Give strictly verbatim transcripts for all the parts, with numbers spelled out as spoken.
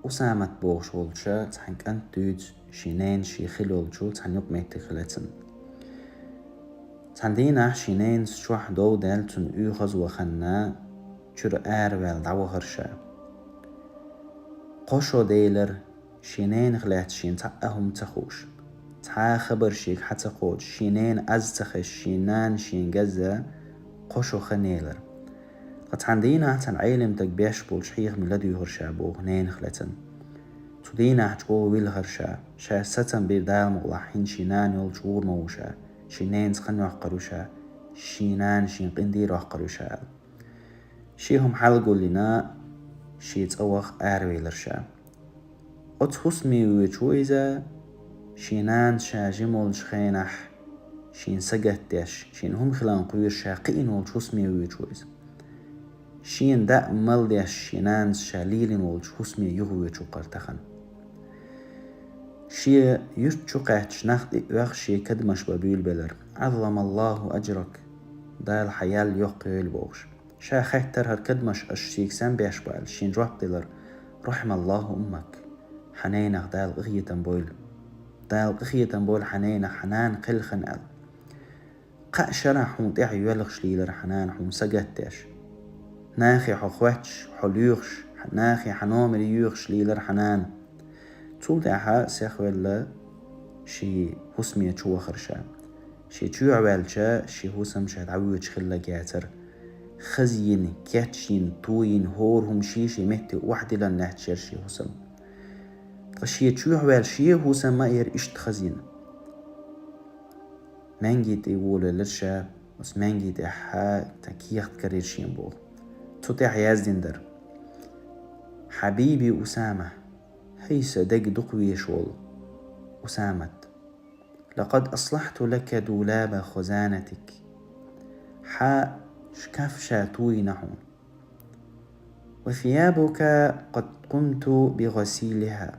Усамат бохуш волча цхьана кӀант дуьйцу шен ненан шен хила йолчул цхьана юкъаметтиг хилацан. Цхьана дийнахь шен ненас чохь дов даьлла цунна оьхаза ваханна, чуьра араваьлла дӀавахара ша. Кхо шо делара, шен ненах лаьцна шена цхьа а хӀума ца хууш. Цхьа а хабар шега хьа ца кхочуш, шен нена аз ца хезаш, шен нана шен газа кхо шо хан елара. Ткъа цхьана дийнахь цхьана Ӏелам стаг беш болчу хьехаме ладуьйгӀира ша боху ненах лацан. Цу дийнахь чӀогӀа вилхара ша, ша сацам бира Дала мукъалахь хӀинца шен нана йолчу гӀур ма ву ша, шен ненца хан йоккхур ю ша, шен нана шен къинтӀера йоккхур ю ша аьлла. Шен хӀума хьалагулйина, шен цӀа ваха аравелира ша. Оцу хӀусаме воьдуш ву иза, шен нанас ша жима волчу хенахь, шена сагатдеш, шена хӀума хиларна кхоьруш ша кхиъна волчу хӀусаме воьдуш ву иза. Шена даа мала деш, шен нанас ша лелийна волчу хӀусаме юха воьдуш ву-кх хӀара тахана. Шен юьрта чу кхаьчча, нах тӀе а оьхуш, шен кадамаш бан буьйлабелира: «Ӏаззамаллаху аджрак», Дала хьан ял йоккхайойла бохуш. Ша хаьттира хӀара кадамаш аша шега сам беш бу аьлла, шена жоп делира: «Рахьималлаху уммак», хьан ненах Дала къинхетам бойла. Дала къинхетам бойла хьан ненах, хьан нана кхелхина аьлла. Кхаа шарахь хьуна тӀаьхьа йоьлхуш лийлира хьан нана хьуна сагатдеш. Нахе хьо хоьттуш, хьо лоьхуш, нахе хьан номер йоьхуш лийлира хьан нана. Цул тӀаьхьа сехвелла шен хӀусаме чу вахара ша. Шен чоьхьа ваьлча, шен хӀусам ша дӀавоьдуш хилла гецара. Хазйина, кечйина, тойина, хӀора хӀума шен-шен метте охьадиллина лаьтташ яра шен хӀусам. Ткъа шен чоьхьа ваьлла шен хӀусам ма яра иштта хазйина. Маьнги тӀе волавелира ша, оцу маьнги тӀехь цхьа кехат карийра шена боху. Цу тӀехь яздина дара: «Хьабиби Усама, хӀай сан дерг дукха везаш волу Усамат. Лакъад аслахьту лака дулаба хазанатик. Хьан шкаф ша тойина хьуна. Ва сиябука къад къумту би гъасилиха.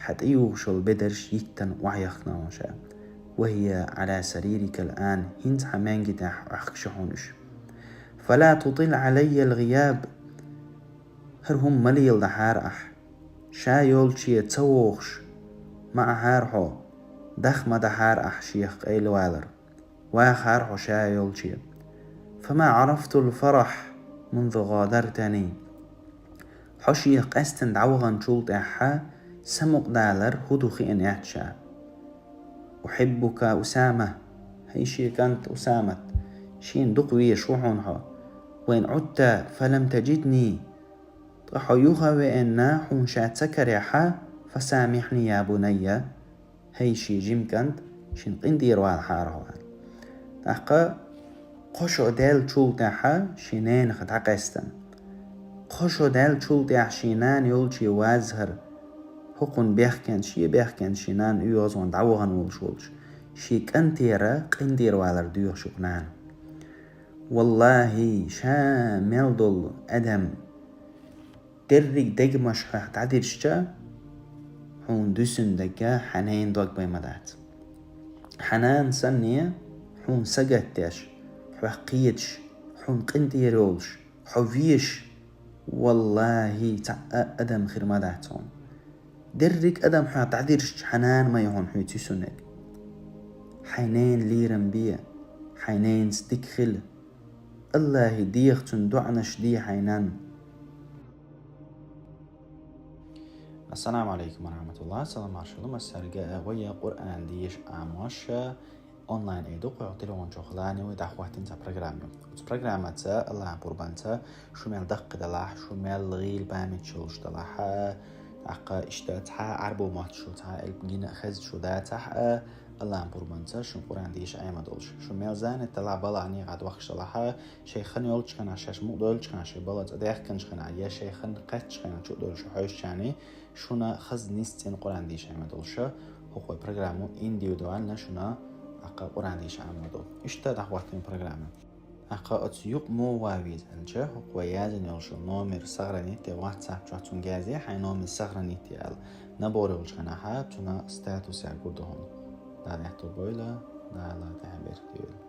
Хьан тӀеюхуш йолу бедарш йиттина охьаяхкина хьуна ша. Ва хия Ӏала саририкал ан, хӀинца хьан маьнги тӀехь Ӏохкуш ю хьуна уьш. Фала тутил Ӏалайял гӀияб. ХӀара хӀума ма леладахьара ахь. Ша йолче ца вогӀуш ма Ӏахьара хьо, дах ма дахьара ахь шех къайлавалар. Вахара хьо ша йолче. Фама Ӏарафтул фарахь мунзу гӀадартани. Хьо шех къаьстина дӀаваханчул тӀаьхьа сан мукъадалар хӀун ду хиъна яц ша. Ухьиббука Усама, хӀай шен кӀант Усамат, шена дукха везаш ву хьуна хьо. Вайн Ӏудта фалам таджидни. Ткъа хьо юха а веана, хьуна ша ца карехь, фасамихьни я бунайя, хӀай шен жима кӀант, шена къинтӀера валахьара хьо аьлла. ТӀаккха кхо шо даьллачул тӀаьхьа шен ненах дӀакъаьстина. Кхо шо даьллачул тӀаьхьа шен нана йолче ваззахара, хӀокхунна бехкенца, шен бехкенца шен нана оьгӀазван дӀавахана волуш волчу шен кӀантера къинтӀера валар доьхуш ю-кх нана. Валлахьи, ша мел долу адам дерриг дегамаш хьох дӀадирзича, хьуна дуьсина дагга хьан ненан дог бен ма дац. Хьан нана санна хьуна сагатдеш, хьох кхеташ, хьуна къинтӀера йолуш, хьо везаш, валлахьи, цхьа а адам хир ма дац хьуна. Дерриг адам хьох дӀадирзича, хьан нана ма ю хьуна хьоьца юьсунниг. Хьайн ненан лерам бе, хьайн ненаца дика хила. Аллахье деха цунна доӀанаш де хьайн нанна. Ассаламу алейкум ва рахматуллах. Салам маршалла массаьрга. Вай Къуръан деша Ӏамош онлайн ай ду, кхойкху телефон чохь лани вай дӀахӀоттина цхьа программа ю. Оцу программаца Аллахьан пурбанца шу мел даккхи далахь, шу мел гӀийла памяташ йолуш далахь, тӀаккха иштта цхьа Ӏарбо мотт шу, цхьа элп гина а хеза шу дацахь а, Аллахьан пурбанца шун Къуръан деша Ӏема долуш. Шу мел занят далахь, балахь, некъахь дохкуш далахь, шайн хан йолчу хенахь, шаьш мукъадойлучу хенахь, шайн бала цӀа даьхкинчу хенахь, я шайн хан кхеттачу хенахь чу а долуш шу хьоьжучарний, шуна хаза нисцӀина Къуръан деша Ӏема долуш, хӀокху программу индивидуально шуна тӀаккха Къуръан деша Ӏема ду. Иштта дӀахӀоттина программа. ТӀаккха оцу юкъа муха ван веза аьлча, хӀокху вай язйина йолуш йолу номер сохранить е, WhatsApp чохь цунга язъе, хьайн номер сохранить е аьлла. Набор йолчу хенахь цуьнан статусехь гур ду хьуна. Дала аьтто бойла, Дала тӀаьхье беркате йойла.